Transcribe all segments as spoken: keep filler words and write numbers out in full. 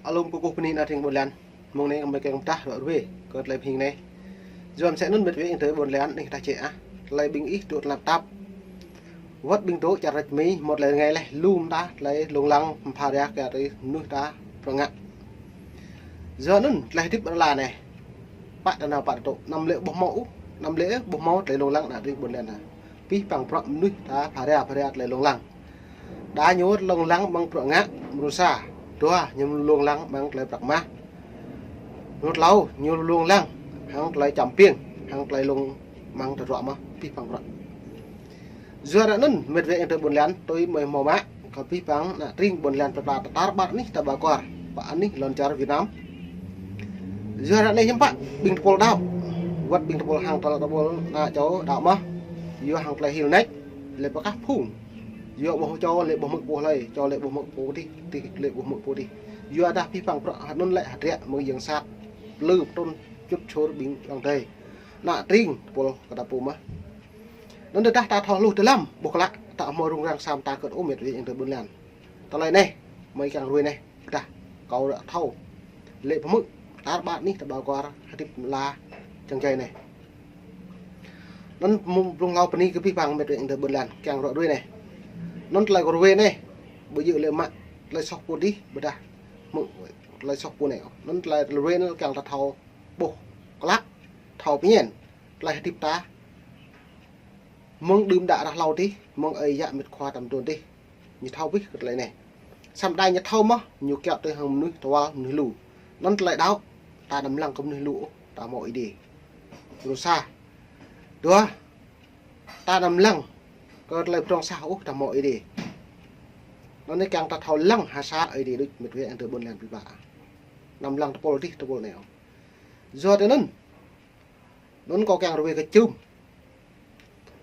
Alum kơkuh bơni ană tring ƀôn lan. Mông anai kâo mơ̆ng kiăng pơdah ră ruai kơ tơlơi pơhing anai. Yua mơsĕ anŭn met wa ayŏng adơi ƀôn lan, anai kơ tah čĕ ah. Tơlơi ƀing ih dŏ tơlơi tap. Wơ̆t ƀing dŏ čar rĕč mi, mơ̆ tơlơi rơngai laih, lŏm ta tơlơi lông lăng, pha ria kơ tơlơi mơnuih ta prŏng ngă. Yua anŭn tơlơi hơdip ră anai. Pă ta nao pă ta dŏ, anăm lĕ ƀu hmâo ôh, anăm lĕ ƀu hmâo tơlơi lông lăng ană tring ƀôn lan ta. Abih bang bruă mơnuih ta pha ria, pha ria tơlơi lông lăng. Đa ñu lông lăng amăng bruă ngă, mrô sa. Dua, ñu lông lăng amăng tơlơi prăk mah. Mrô klâo, ñu lông lăng hăng tơlơi čăm piêng, hăng tơlơi lông amăng tơdruă mơh, abih bang bruă. Yua anŭn, met wa ayŏng adơi ƀôn lan, tui mơi hmâo mă, kơ abih bang ană tring ƀôn lan pơpla ta tar ƀar anih ta ba kuar, pơ anih lŏn čar Việt Nam. Yua anai hiư̆m pă, ƀing tơpul đaŏ, wơ̆t ƀing tơpul hăng tơlơi tơpul ană čô đaŏ mơh, yua hăng tơlơi hil nač, lĕ pơkah phung. Yua ƀuh čô lĕ ƀuh mơ̆k pô hlơi, čô lĕ ƀuh mơ̆k pô dih, dih lĕ ƀuh mơ̆k pô dih. Yua dah abih bang bruă anŭn lĕ hơdră mơ̆ng yang sat, plư pơtrŭn čŭt čur ƀing lăng dơi. Ană tring tơpul kơ ta pô mơh. Anŭn tơdah ta thâo hluh tơlăm, ƀuh klă, ta hmâo rŭng răng sa mơta kơt ôh met wa ayŏng adơi ƀôn lan. Tơlơi anai, mơi kiăng ruai anai. Dah, kâo ră thâo. Lĕ pơmư̆, tar ƀar anih ta ba kuar, hơdip mơla, čang jai anai. Anŭn mơ̆ng blung hlâo bơni kơ abih bang met wa ayŏng adơi ƀôn lan, kiăng ră ruai anai. Anŭn tơlơi kâo ruai anai, ƀu djơ̆ lĕ mă, tơlơi soh pô dih, ƀôdah, mơ̆, tơlơi soh pô anai. Anŭn tơlơi ruai anai kiăng ta thâo, ƀuh, klă, thâo pơñen, tơlơi hơdip ta, mơ̆ng đưm đă ră hlâo dih, mơ̆ng ơi yă met khua tam tun dih. Ñu thâo abih kơ tơlơi anai. Samơ̆ đa ñu thâo mơh, ñu kiaŏ tui hăng mơnuih tơwal mơnuih lu. Anŭn tơlơi đaŏ, ta anăm lăng kơ mơnuih lu ôh, ta hmâo Ơi Adai. Mrô sa. Dua, ta anăm lăng kơ tơlơi pơdrŏng sah ôh, ta hmâo Ơi Adai. Anŭn anai kiăng ta thâo lăng ha sa Ơi Adai đôč met wa ayŏng adơi ƀôn lan pơpla. Anăm lăng tơpul dih, tơpul anai ôh. Yua tui anŭn. Anŭn kâo kiăng ruai kơ čưm.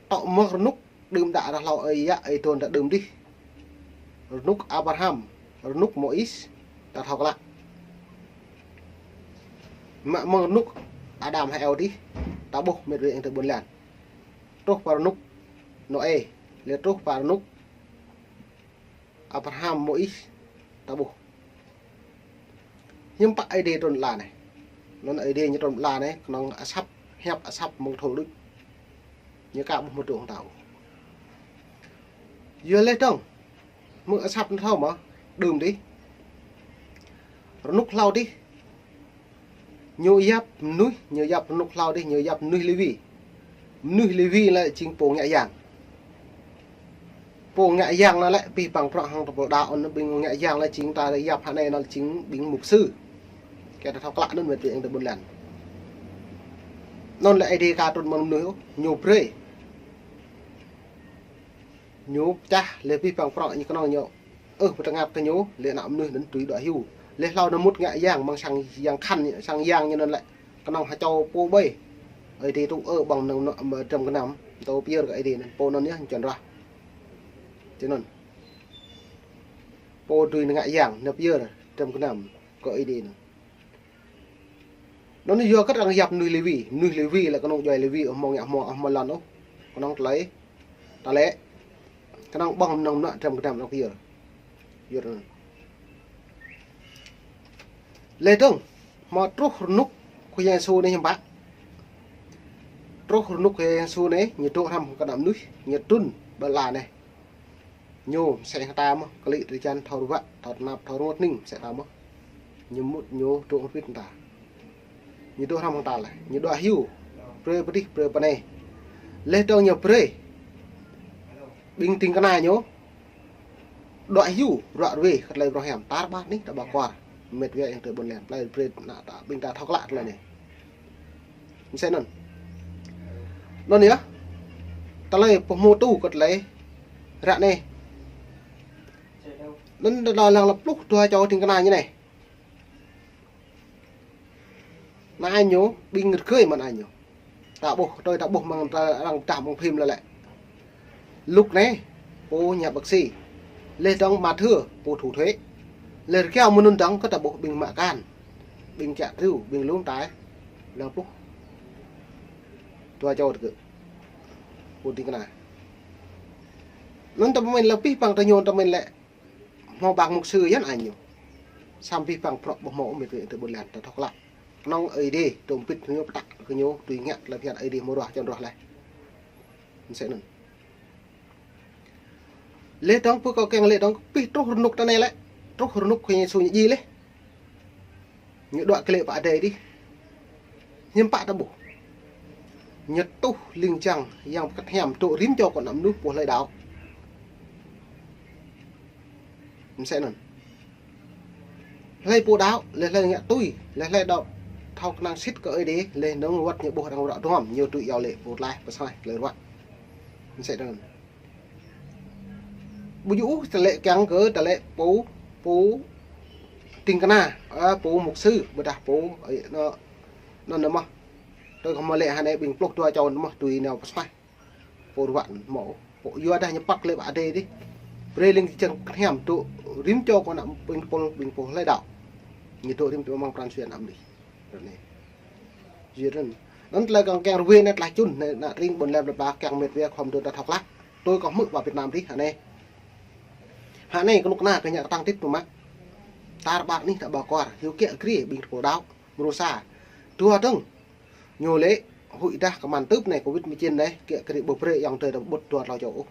Tŏ mơ̆ng rơnŭk đưm đă ră hlâo ơi yă ơi tun ta đưm dih. Rơnŭk Abraham, rơnŭk Môis, ta thâo klă. Mă mơ̆ng rơnŭk Adam hăng Êwa dih, ta ƀuh met wa ayŏng adơi ƀôn lan. Truh pơ rơnŭk Nôê, lĕ truh pơ rơnŭk Abraham, Môis, ta ƀuh. Hiư̆m pă Ơi Adai trŭn ala anai. Anŭn Ơi Adai ñu trŭn ala anai, kơnơ̆ng asăp, hiăp asăp mơ̆ng thul đôč. Ñu ka ƀuh mơdrŏng hăng ta ôh. Yua lĕ dơ̆ng, mơ̆ng asăp anŭn thâo mơ̆, đưm dih. Rơnŭk hlâo dih. Ñu yap mơnuih, ñu yap rơnŭk hlâo dih, ñu yap mơnuih Lêwi. Mơnuih Lêwi lĕ jing pô ngă yang. Pô ngă yang anŭn lĕ abih bang bruă hăng tơpul đaŏ anŭn ƀing ngă yang lĕ jing ta yap hă anai anŭn jing ƀing mục sư. Kiăng ta thâo klă anŭn met wa ayŏng adơi ƀôn lan. Anŭn lĕ Ơi Adai ka trŭn mơ̆ng mơnuih ôh, ñu brơi. Ñu pơčah lĕ abih bang bruă ñu kơnơ̆ng ñu. Ơ, pơtơngăt kơ ñu, lĕ ană mơnuih anŭn tui đuaĭ hyu. Lĕ hlâo anŭn mŭt ngă yang, mơ̆ng sang yang khăn, sang yang ñu anŭn lĕ. Kơnơ̆ng ha čô pô ƀơi. Ơi Adai tŭ ơ ƀơ̆ng mơnơ̆ng anŭn mơ̆ dram gơnam, tŭ pơyơr kơ Ơi Adai anŭn, pô anŭn yơh čon rah. Tui anŭn. Pô tui ngă yang, anŭn pơyơr dram gơnam kơ Ơi Adai anŭn. Anŭn yua kơ arăng yap mơnuih Lêwi, mơnuih Lêwi lĕ kơnơ̆ng djuai Lêwi, ơ hmâo ngă hmâo, ơ hmâo lŏn ôh. Kơnơ̆ng tơlơi, ta lĕ, kơnơ̆ng ƀơ̆ng mơnơ̆ng mơnuă dram gơnam arăng pơyơr. Yua anŭn. Lĕ dơ̆ng, hmâo truh rơnŭk Khua Yang Yêsu anai hiư̆m pă. Truh rơnŭk Khua Yang Yêsu anai, ñu dŏ hrăm kơ ană mơnuih, ñu trŭn ƀơi ala anai. Ñu mơsĕ hăng ta mơ̆, klĭ drơi jan thâo ruă, thâo tơnap, thâo rơngot hning, mơsĕ ta mơ̆. Ñu mŭt, ñu dŏ hơbĭt hăng ta. Ñu dŏ hrăm hăng ta lĕ, ñu đuaĭ hyu, brơi pơ dih, brơi pơ anai. Lĕ dơ̆ng ñu brơi. Ƀing ding kơna ñu. Đuaĭ hyu, ră ruai, kơ tơlơi pơdrŏng hiam, tar ƀar anih, ta ba kuar. Met wa ayŏng adơi ƀôn lan, tơlơi brơi ană ta, ƀing ta thâo klă tơlơi anai. Mơsĕ anŭn. Anŭn yơh. Tơlơi pơhmutu kơ tơlơi ră anai. Anŭn đa lăng lăp pluh dua čô ding kơna ñu anai. Ană ñu, ƀing rơgơi mơ̆n ană ñu. Ta ƀuh, tui ta ƀuh mơ̆ng ta arăng pơdah mơ̆ng phim lĕ lĕ. Luk anai, pô nhà bác sĩ. Lĕ dơ̆ng Mathiơ, pô thu thuế. Lĕ rơkiao mơ̆ng anŭn dơ̆ng kơ ta ƀuh ƀing mă akan. Ƀing kiă triu, ƀing lŏm tai. Lăng pluh. Dua čô tơgơ̆. Pô ding kơna. Anŭn ta pơmĭn lĕ abih bang ta ñu ta pơmĭn lĕ. Hmâo bang mục sư yơh ană ñu. Samơ̆ abih bang bruă ƀu hmâo mĕt wa tơ ƀôn lan ta thâo klă. Kơnơ̆ng Ơi Adai tơm pĭt ñu pơtă kơ ñu tui ngă tơlơi phiăn Ơi Adai hmâo ruah čŏng ruah laih. Mơsĕ anŭn. Laih dơ̆ng pơ kâo kiăng laĭ dơ̆ng pih truh rơnŭk ta anai lĕ. Truh rơnŭk kơ ñu su ñu ji laih. Ñu đuaĭ kơ lĕ pơ adai dih. Hiư̆m pă ta ƀuh. Ñu tuh ling jang yang pơkăt hiam dŏ rĭm čô kơ ană mơnuih pô hlơi đaŏ. Mơsĕ anŭn. Hlơi pô đaŏ, laih hlơi ngă tui, laih hlơi đaŏ thâo kơnang sĭt kơ Ơi Adai, laih anŭn wơ̆t ñu ƀuh arăng ruă duăm, ñu tui iâu laĭ pô tlaih pơsuaih tơlơi ruă. Mơsĕ anŭn. Ƀu djơ̆ ôh, tơlơi kiăng kơ, tơlơi pô, pô ding kơna, ơ, pô mục sư, ƀôdah pô, ơ, anŭn, anŭn mơ̆n. Tui kơ hmâo laĭ hơnai ƀing pluh dua čô anŭn mơ̆n, tui nao pơsuaih. Pô ruă mơ̆n. Pô yua dah ñu păt lĕ pơ adai dih. Brơi ling jang kơnhiam dŏ rĭm čô kơ ană ƀing tơpul ƀing pô hlơi đaŏ. Ñu dŏ rĭm čô amăng pran jua ană mơnuih. Ră anai. Yua anŭn. Anŭn tơlơi kâo kiăng rơwe anai tơlơi čun anai, ană tring ƀôn lan plơi pla kiăng mĕt wa khŏm dŏ ta thâo klă. Tui kâo hmư̆ pơ Việt Nam dih hơnai. Hơnai kơnuk kơna kơ ñu kơtang tit pơmă. Tar ƀar anih ta ƀa kuar, hiu kiă kriê ƀing tơpul đaŏ. Mrô sa. Dua dơ̆ng. Ñu laĭ, huĭ dah kơman tưp anai, Covid mười chín anai, kiă kriê ƀu brơi ayŏng adơi ta pơƀut dua tlâo čô ôh.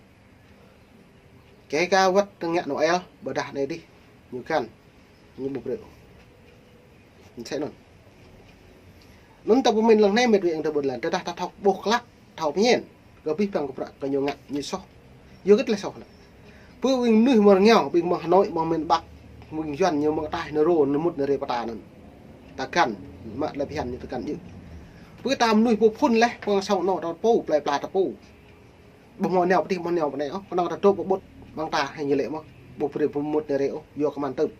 Kơ ka wơ̆t ngă Noel, ƀôdah anai dih, ñu găn, ñu ƀu brơi ôh. Mơsĕ anŭn. Anŭn ta pơmĭn lăng anai mĕt wa ayŏng adơi ƀôn lan, tơdah ta thâo ƀuh klă, thâo pơñen, kơ abih bang kơ bruă kơ ñu ngă, ñu soh. Yua kơ tơlơi soh anŭn. Pơ ƀing mơnuih mơ̆ng rơngiao, ƀing mơ̆ng Hà Nội, mơ̆ng miền Bắc, ƀing Yuan ñu mơ̆ng ataih nao rô, nao mŭt nao rai pơ ta anŭn. Ta găn, mă tơlơi phiăn ñu ta găn djơ̆. Pơ ta mơnuih pô phŭn laih, pơ sang anŏ ta pô, plơi pla ta pô. Ƀu hmâo nao pơ adih, ƀu hmâo nao pơ anai ôh, kơnơ̆ng ta dŏ pơƀut, ƀing ta hăng ñu laĭ mơ̆n. Ƀu brơi pơmŭt nao rai ôh, yua kơman tưp.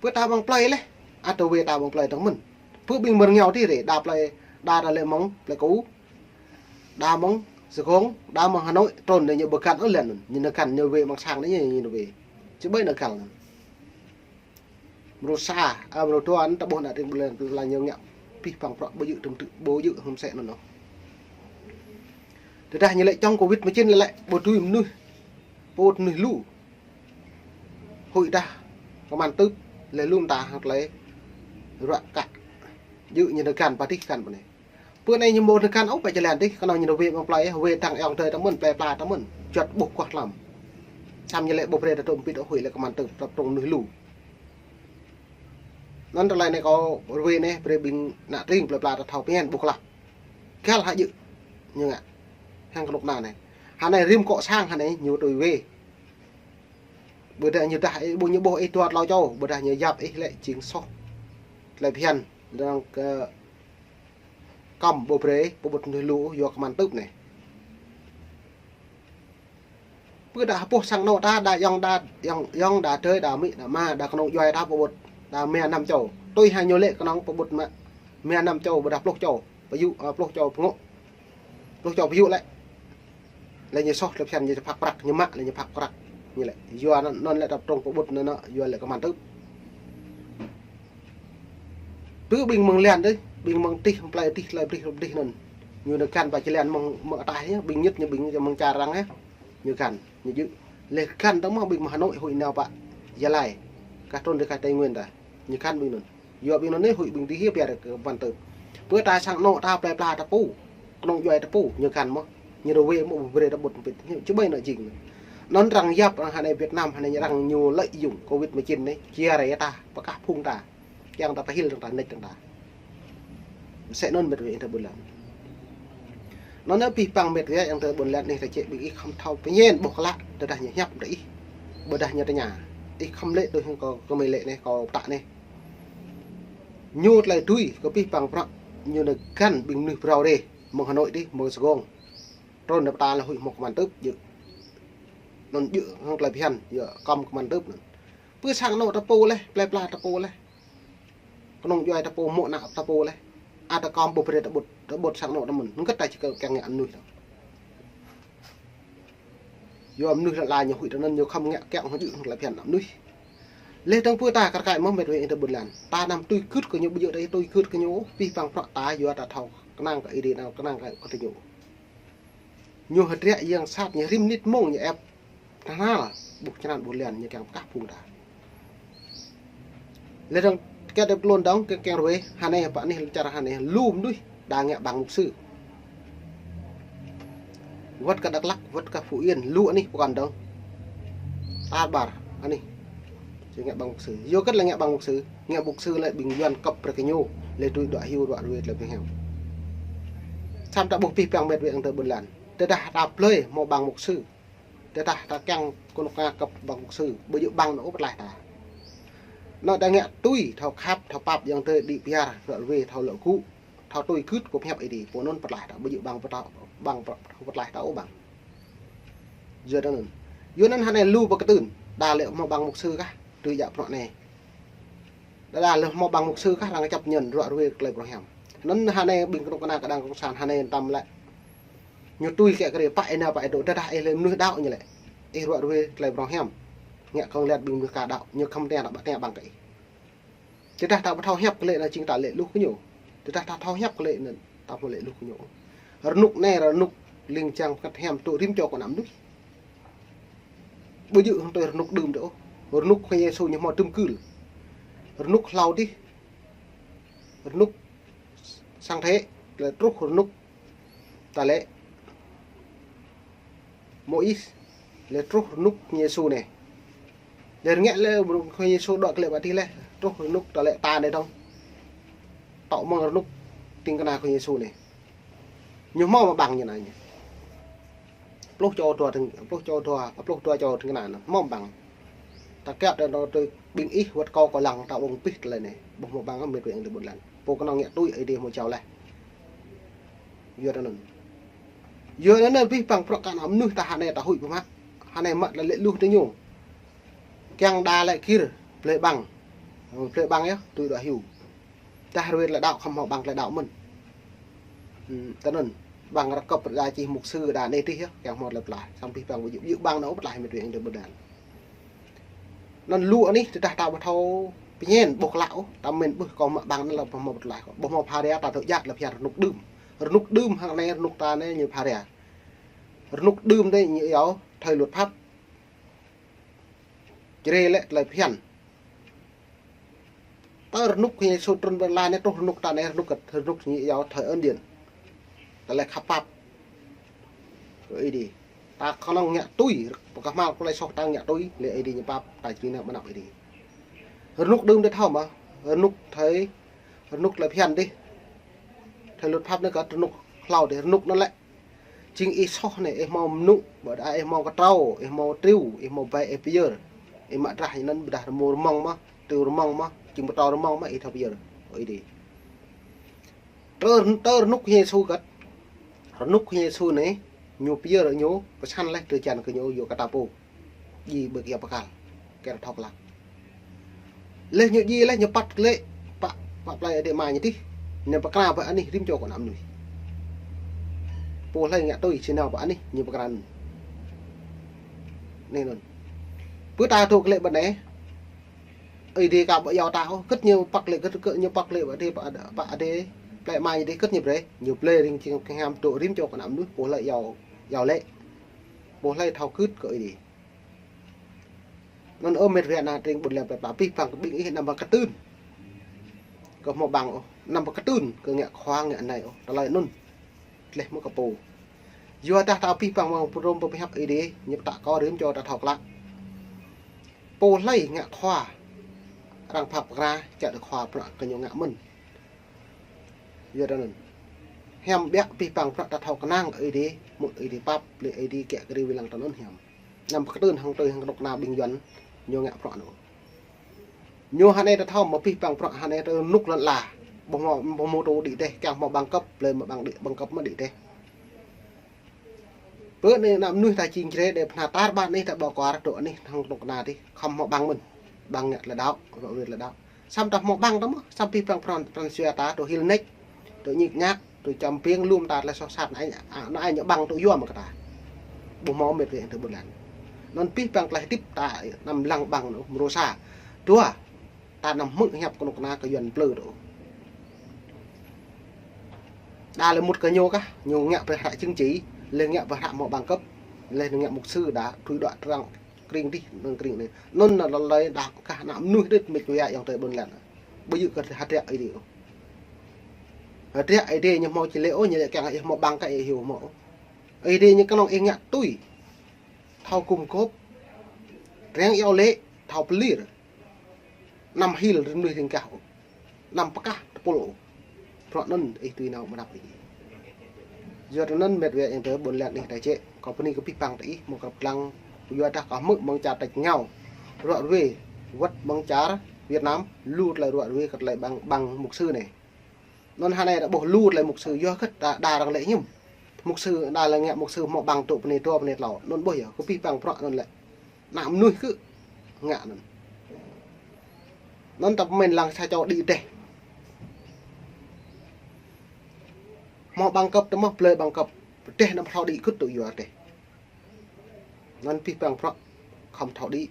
Pơ ta amăng plơi laih, ăt wai ta amăng plơi dơ̆ng mơ̆n. Pơ ƀing mơ̆ng rơngiao dih rai, đa plơi, đa ta laĭ mơ̆ng plơi Ku. Đa mơ̆ng Sài Gòn, đa mơ̆ng Hà Nội, trŭn anai ñu ƀu găn ôh lĕ anŭn. Ñu nao găn ñu wai amăng sang anai ñu, ñu wai. Či ƀai nao găn anŭn. Mrô sa, ơ, mrô dua anŭn ta ƀuh ană tring ƀôn lan plơi pla ñu ngă abih bang bruă ƀu djơ̆ tơm tư̆, ƀu djơ̆ hŏm sĕ anŭn ôh. Tơdah ñu laĭ čŏng Covid mười chín lĕ lĕ, ƀu tui mơnuih, pô mơnuih lu. Huĭ dah kơman tưp, laih lu mơta hăng tơlơi ruă kă. Djơ̆ ñu nao găn pơ adih găn pơ anai. Pơ anai ñu ƀu nao găn ôh pơ jơlan dih, kơnơ̆ng ñu nao wai amăng plơi, wai dăng ayŏng adơi ta mơ̆n, plơi pla ta mơ̆n, juăt ƀuh kuah tlam. Samơ̆ ñu laĭ ƀu brơi ta dŏ pĭt ôh, huĭ lĕ kơman tưp, ta pơtrŭn mơnuih lu. Anŭn tơlơi anai kâo rơwe anai, brơi ƀing ană tring plơi pla ta thâo pơñen ƀuh klă. Găl hă djơ̆ ñu ngă. Hăng kơnuk kơna anai. Hơnai rĭm kŏ sang hơnai ñu tui wai. Ƀôdah ñu dah, ơ, ƀu ñu ƀuh ih dua tlâo čô, ƀôdah ñu yap ih lĕ jing soh. Tơlơi phiăn, dơ̆ng kơ kăm ƀu brơi, pơƀut mơnuih lu yua kơman tưp anai. Pơ đa hơpuh sang anŏ ta, đa ayŏng, đa ayŏng, ayŏng, đa adơi, đa amĭ, đa ama, đa kơnung djuai ta pơƀut, đa mia năm čô. Tui hăng ñu laĭ kơnơ̆ng pơƀut mă, mia năm čô, ƀôdah pluh čô, pơyŭ, ơ, pluh čô pơngŏ. Pluh čô pơyŭ lĕ. Lĕ ñu soh tơlơi phiăn ñu phak prăk, ñu mă lĕ ñu phak prăk. Ñu lĕ, yua anŭn, anŭn lĕ ta pơtrŭn pơƀut anŭn, anŭn, yua lĕ kơman tưp. Pơ ƀing mơ̆ng lan dih, ƀing mơ̆ng tih, plơi tih, plơi brih, plơi brih anŭn. Ñu nao găn pơ jơlan mơ̆ng, mơ̆ng ataih ñu, ƀing ñŭt ñu, ƀing mơ̆ng čar arăng ñu. Ñu găn, ñu djơ̆. Laih găn tơ̆ng mơ̆ ƀing mơ̆ng Hà Nội huĭ nao pơ Gia Lai. Kah trŭn rai kah Tây Nguyên ta. Ñu găn ƀing anŭn. Yua ƀing anŭn anai huĭ ƀing dih hiăp biă kơ kơman tưp. Pơ ta sang anŏ ta plơi pla ta pô. Kơnung djuai ta pô, ñu găn mơ̆n. Ñu rơwe mơ̆ ƀu brơi ta ƀut pĭt. Ñu či ƀai anŭn jing. Anŭn arăng yap arăng hơnai Việt Nam hơnai arăng ñu lợi dụng Covid mười chín anai. Chia rẽ ta, pơkah phung ta. Kiăng ta pơhil dơ̆ng ta, nĕč dơ̆ng ta. Mơsĕ anŭn mĕt wa ayŏng adơi ƀôn lan. Anŭn anai abih bang mĕt wa ayŏng adơi ƀôn lan anai ta čĕ ƀing ih khŏm thâo pơñen ƀuh klă, tơdah ñu hiăp ta ih. Ƀôdah ñu tơña. Ih khŏm laĭ tui hăng kâo, kâo mơ̆ laĭ anai, kâo pơtă anai. Ñu tơlơi tui kơ abih bang bruă, ñu nao găn ƀing mơnuih phrâo rai, mơ̆ng Hà Nội dih, mơ̆ng Sài Gòn. Trŭn nao pơ ta lĕ huĭ hmâo kơman tưp djơ̆. Anŭn djơ̆ hăng tơlơi phiăn, yua kăm kơman tưp anŭn. Pơ sang anŏ ta pô laih, plơi pla ta pô laih. Kơnung djuai ta pô, mô̆ ană ta pô laih. Ăt ta kăm ƀu brơi ta ƀut, ta ƀut sang anŏ ta mơ̆n. Hơget ta či kơ kiăng ngă mơnuih ta. Yua mơnuih lă la ñu huĭ ta anŭn ñu khŏm ngă kiăng hơjư̆ hăng tơlơi phiăn ană mơnuih. Laih dơ̆ng pơ ta kar kaĭ mơ̆ mĕt wa ayŏng adơi ƀôn lan. Ta anăm tui gưt kơ ñu ƀu djơ̆ ta tui gưt kơ ñu. Abih bang bruă ta yua ta thâo kơnang kơ Ơi Adai, kơnang kơ, kơ tơ ñu. Ñu hơdră yang sat ñu rĭm mơnit mông ñu ĕp. Tơhnal ƀuh čơnăn ƀuh lan ñu kiăng pơkah phung ta. Lĕ dong kiăng dep klôn dong kiăng kiăng ruai, hơnai pơ anih čar hơnai lu mơnuih đa ngă ƀang mục sư. Wơ̆t kơ Dak Lak, wơ̆t kơ Phú Yên, lu anih pơkŏn dong. Tar ƀar anih. Či ngă ƀang mục sư. Yua hơget lĕ ngă ƀang mục sư? Ngă mục sư lĕ ƀing Yuan kơp brơi kơ ñu, lĕ tui đuaĭ hyu, đuaĭ ruai tơlơi pơhiam. Samơ̆ ta ƀuh pih păng met wa ayŏng adơi ƀôn lan. Tơdah ta plơi hmâo ƀang mục sư. Tơdah ta kiăng kơnuk kơna kơp ƀang mục sư, ƀu djơ̆ ƀang nao ôh pơtlaih ta. Nao ta ngă tui, thâo khăp, thâo pap, ayŏng adơi đĭ pơhiăp, ră ruai, thâo lŏ gŭ, thâo tui gưt kơ pơhiăp Ơi Adai, pô anŭn pơtlaih ta, ƀu djơ̆ ƀang pơtlaih, ƀang pơ-, pơtlaih ta ôh ƀang. Yua anŭn. Yua anŭn hơnai lu pơkơtưn, đa lĕ hmâo ƀang mục sư kah, tui djă prŏng anai. Đa đa lĕ hmâo ƀang mục sư kah arăng čăp ñen ră ruai tơlơi prŏng hiam. Anŭn hơnai ƀing kơnuk kơna kơ đảng cộng sản hơnai tam lĕ. Ñu tui kiăng kơ rê pă ih nao pă ih dŏ, tơdah ih lĕ mơnuih đaŏ ñu lĕ. Ih ră ruai tơlơi prŏng hiam. Ngă kông liat ƀing mơnuih ka đaŏ, ñu khŏm tơña ƀă tơña ƀang kơ ih. Tơdah ta ƀu thâo hiăp kơ lĕ anŭn jing ta lĕ luh kơ ñu. Tơdah ta thâo hiăp kơ lĕ anŭn ta ƀu lĕ luh kơ ñu. Rơnŭk anai rơnŭk ling jang pơkăt hiam tŭ rĭm čô kơ ană mơnuih. Ƀu djơ̆ hăng tui rơnŭk đưm dih ôh. Rơnŭk Khua Yêsu ñu hmâo tơm kưl. Rơnŭk hlâo dih. Rơnŭk sang thế, lĕ truh rơnŭk ta lĕ Môis, lĕ truh rơnŭk Khua Yêsu anai. Lĕ rơngiă lĕ rơnŭk Khua Yêsu dŏ kơ lĕ ƀă dih lĕ, truh rơnŭk ta lĕ ta anai dong. Tŏ mơ̆ng rơnŭk ding kơna Khua Yêsu anai. Ñu hmâo mă ƀang ñu anai ñu. Pluh čô dua ding, pluh čô dua, pluh dua čô ding kơna anŭn hmâo ƀang. Ta kiăng ta nao tui ƀing ih wơ̆t kâo kâo lăng ta ƀơ̆ng pih tơlơi anai. Ƀu hmâo ƀang met wa ayŏng adơi ƀôn lan. Pô kơnơ̆ng ngă tui Ơi Adai hmâo jao laih. Yua anŭn. Yua anŭn pih păng prŏk kơ ană mơnuih ta hơnai ta huĭ pơmă. Hơnai mă lĕ lĕ luh tơ ñu. Kiăng đa lĕ gir, plơi ƀang. Plơi ƀang yơh, tui đuaĭ hyu. Tơdah ruai tơlơi đaŏ khŏm hmâo ƀang tơlơi đaŏ mơ̆n. Ư, tơ anŭn, ƀang rơkâo pơrơđah čih mục sư đa anai tih yơh, kiăng hmâo tơlơi pơtlaih. Samơ̆ pih păng ƀu djơ̆, djơ̆ ƀang nao ôh pơtlaih met wa ayŏng adơi ƀôn lan. Anŭn lu anih tơdah ta ƀu thâo pơñen ƀuh klă ôh, ta mĭn ƀuh kâo mă ƀang anŭn lĕ ƀu hmâo pơtlaih kâo. Ƀu hmâo phara ta thâo jăk lĕ phiăn rơnŭk đưm. Rơnŭk đưm hăng anai rơnŭk ta anai ñu phara. Rơnŭk đưm anai ñu iâu thời luật pháp. Jrê lĕ tơlơi phiăn. Tơ rơnŭk Khua Yêsu trŭn ƀơi lŏn anai truh rơnŭk ta anai rơnŭk kơ rơnŭk ñu iâu thời ân điển. Tơlơi khăp pap. Kơ Ơi Adai. Ta kơnơ̆ng ngă tui, pơkơhmal kơ tơlơi soh ta ngă tui, lĕ Ơi Adai ñu pap, ta jing ană ƀơi anăp Ơi Adai. Rơnŭk đưm dih thâo mơ̆, rơnŭk thời, rơnŭk tơlơi phiăn dih. Thời luật pháp anai kơ rơnŭk hlâo dih, rơnŭk anŭn lĕ. Jing ih soh anai, ih hmâo mơnŭ, ƀôdah ih hmâo kơtrâo, ih hmâo triu, ih hmâo bai, ih pơyơr. Ih mă drah ñu anŭn ƀôdah rơmô rơmŏng mơ̆, triu rơmŏng mơ̆, jing pơtrâo rơmŏng mơ̆, ih thâo pơyơr. Ơi Adai. Tơ, tơ rơnŭk Yêsu gơ̆t. Rơnŭk Yêsu anai, ñu pơyơr ñu, pơsăn laih drơi jan kơ ñu, yua kơ ta pô. Djai ƀơi kơyâo bơkal. Kơ ta thâo klă. Laih ñu djai laih ñu păt lĕ, pă, pă plơi adơi amai ñu dih. Ñu pơkra pơ anih rĭm čô kơ ană mơnuih. Pô hlơi ngă tui či nao pơ anih, ñu pơkra anŭn. Anai anŭn. Pơ ta dŏ kơ lĕ ƀơi anai. Ơi Adai ka ƀu iâu ta ôh, hơget ñu păk lĕ, hơget kơ ñu păk lĕ, pơ adơi, pơ adơi, pơ adơi, plơi amai ñu dih hơget ñu brơi, ñu blơi ring jing kơham dŏ rĭm čô kơ ană mơnuih, pô hlơi iâu, iâu lĕ. Pô hlơi thâo gưt kơ Ơi Adai. Anŭn ơ met wa ayŏng adơi tring ƀôn lan plơi pla pih păng kơ ƀing ih anăm pơkơtưn. Kơ hmâo ƀang ôh, anăm pơkơtưn, kơ ngă khua ngă anai ôh, tơlơi anŭn. Tleh mơ̆ kơ pô. Yua dah ta pih păng mơ̆ng pơrôm pơhiăp Ơi Adai, ñu pơtă kơ rĭm čô ta thâo klă. Pô hlơi ngă khua, arăng pap pơkra, čă tơ khua prăk kơ ñu ngă mơ̆n. Yua dah anŭn. Hiam biă pih păng prăk ta thâo kơnang Ơi Adai, mŭt Ơi Adai pap, lĕ Ơi Adai kiăng kơ rĭm wai lăng ta anŭn hiam. Anăm pơkơtưn hăng tui hăng kơnuk kơna ƀing Yuan, ñu ngă prăk anŭn. Ñu hơnai ta thâo mơ̆ pih păng prăk hơnai ta rơnŭk lŏn ala. Ƀu hmâo, ƀu hmâo tŭ đĭ dêh, kiăng hmâo ƀang kơp, blơi mă ƀang đĭ, ƀang kơp mă đĭ dêh. Pơ anai ană mơnuih ta jing jrê đe pơhna tar ƀar anih ta ƀu kuar dŏ anih hăng kơnuk kơna dih, khŏm hmâo ƀang mơ̆n. Ƀang ngă tơlơi đaŏ, rŏ rê tơlơi đaŏ. Samơ̆ ta hmâo ƀang ta mơ̆, samơ̆ pih păng pran, pran jua ta, dŏ hil nĕč, dŏ ñik ñak, dŏ čăm piêng lŏm ta tơlơi soh sat anai, anai ñu ƀang dŏ yua mă kơ ta. Ƀu hmâo met wa ayŏng adơi ƀôn lan. Anŭn pih păng tơlơi hơdip ta anăm lăng ƀang anŭn mrô sa. Dua, ta anăm hmư̆ hiăp kơnuk kơna kơ Yuan plư dŏ. Đa lĕ mŭt kơ ñu kah, ñu ngă pơhră chứng chỉ, lĕ ngă pơhră hmâo ƀang kơp, lĕ ngă mục sư đa, tui đuaĭ trăng. kring dih, nang kring anai. Anŭn anŭn lơi đah kah ană mơnuih đôč mĕt wa ayŏng adơi ƀôn lan. Ƀu djơ̆ kơ hơdră Ơi Adai ôh. Hơdră Ơi Adai ñu hmâo či lĕ ôh, ñu lĕ kiăng ih hmâo ƀăng kah ih hmâo ôh. Ơi Adai ñu kơnơ̆ng ih ngă tui. Thâo gum gôp. Răng iâu lĕ, thâo pơlir. Anăm hil rơnuih ring kah ôh. Anăm pơkah tơpul ôh. Bruă anŭn ih tui nao mơnăp ih. Yua anŭn mĕt wa ayŏng adơi ƀôn lan ih ta čĕ. Kâo bơni kơ abih bang ta ih hmâo krăp lăng. Yua dah kâo hmư̆ mơ̆ng čar tač ngao. Ruă ruê. Wơ̆t mơ̆ng čar Việt Nam. Lu tơlơi ruă ruê kơ tơlơi ƀăng, ƀăng mục sư anai. Anŭn hơnai ta ƀuh lu tơlơi mục sư. Yua hơget ta đa arăng lĕ hiư̆m. Mục sư đa lĕ ngă mục sư hmâo ƀăng tŭ pơ anai dua pơ anai tlâo. Anŭn ƀuh yơh. Kơ abih bang bruă anŭn lĕ. Ană mơnuih kơ ngă anŭn. Anŭn ta pơmĭn lăng sa čô đĭ rơdêh. Hmâo ƀăng kơp tơmơ̆ blơi ƀăng kơp. Rơdêh anăm thâo đĭ gưt tŭ yua rơdêh. Anŭn abih bang bruă khŏm thâo đĭ.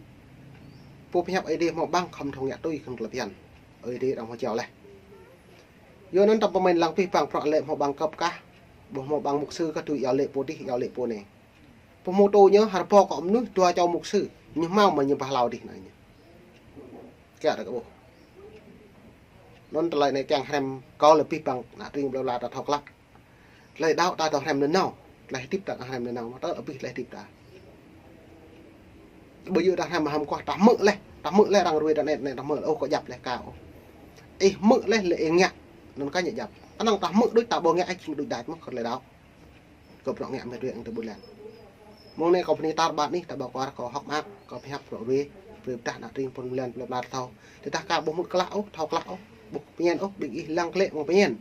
Pô pơhiăp Ơi Adai hmâo ƀăng khŏm thâo ngă tui khŏm tơlơi phiăn. Ơi Adai arăng hmâo jao laih. Yua anŭn ta pơmĭn lăng abih bang bruă lĕ hmâo ƀăng kơp kah. Ƀu hmâo ƀăng mục sư kah tui iâu lĕ pô dih, iâu lĕ pô anai. Pơhmutu ñu hơrbô kơ mơnuih dua čô mục sư. Ñu hmâo mă ñu bah hlâo dih anai ñu. Kiăng ta kơ ƀuh. Anŭn tơlơi anai kiăng hrăm kâo lĕ abih bang ană tring ƀlơi bla ta thâo klă. Tơlơi đaŏ ta thâo hrăm nanao. Tơlơi hơdip ta hrăm nanao. Mă tơl abih tơlơi hơdip ta. Ƀu djơ̆ ta hrăm hăm kuah ta hmư̆ laih. Ta hmư̆ laih arăng ruai ta net net ta hmư̆ laih. Ôh kâo djăp laih kâo. Ih hmư̆ laih lĕ ih ngă. Anŭn kah ñu djăp. Anŭn ta hmư̆ đôč ta ƀu ngă ih jing đôč đač mơ̆ kơ tơlơi đaŏ. Kơ bruă ngă mĕt wa ayŏng adơi ƀôn lan. Mơ̆ng anai kâo bơni tar ƀar anih ta ƀu kuar kâo hơ̆k mơak, kâo pơhiăp bruă ruê, brơi pơdah ană tring pôn ƀôn lan plơi pla thâo. Tơdah kâo ƀu hmư̆ klă ôh, thâo klă ôh, ƀu pơñen ôh, ƀing ih lăng klĕ mơ̆ng pơñen.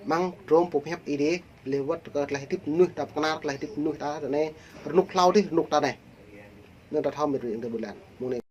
Mơ̆ng drôm pô pơhiăp Ơi Adai, lĕ wơ̆t kơ tơlơi hơdip mơnuih ta pơkơnar, tơlơi hơdip mơnuih ta ră anai, rơnuk hlâo dih, rơnuk ta anai. Anŭn ta thâo mĕt wa ayŏng adơi ƀôn lan. Mơ̆ng anai